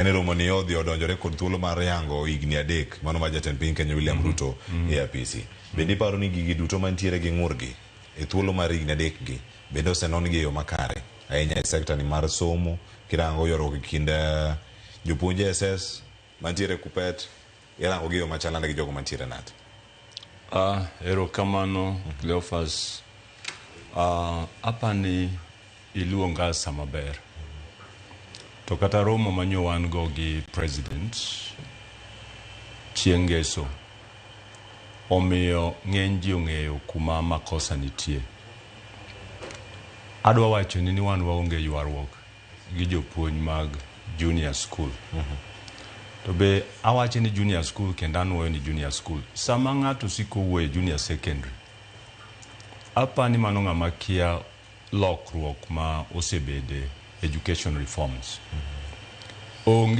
En e romo ni odhi odonjore kod thuolo mar yango higni 3 mano mar jatend piny Kenya William Ruto e apisi. Bende iparo ni gigi duto mantiere gi ng'urgi e thuolo mar higni 3 gi bende osenon gi e yo makare ahinya e sekta ni mar somo kirango ywaruok e kind jopuonj SS mantiere Kuppet irango gi e yo machal nade gi jogo mantiere KNUT? Erokamano Cleophas. Apani iluonga sama ber. To kata romo manyo wan go gi president chieng' ngeso omiyo ng'eny ji ong'eyo kuma makosa nitie. Adwa wacho ni wan waonge ywaruok gi jopuonj mag junior school. To be awacho ni junior school kendo anuoyo ni junior school. Sama ng'ato siko wuoyo e junior secondary, apani mano ng'ama kia lokruok ma osebede education reforms. Onge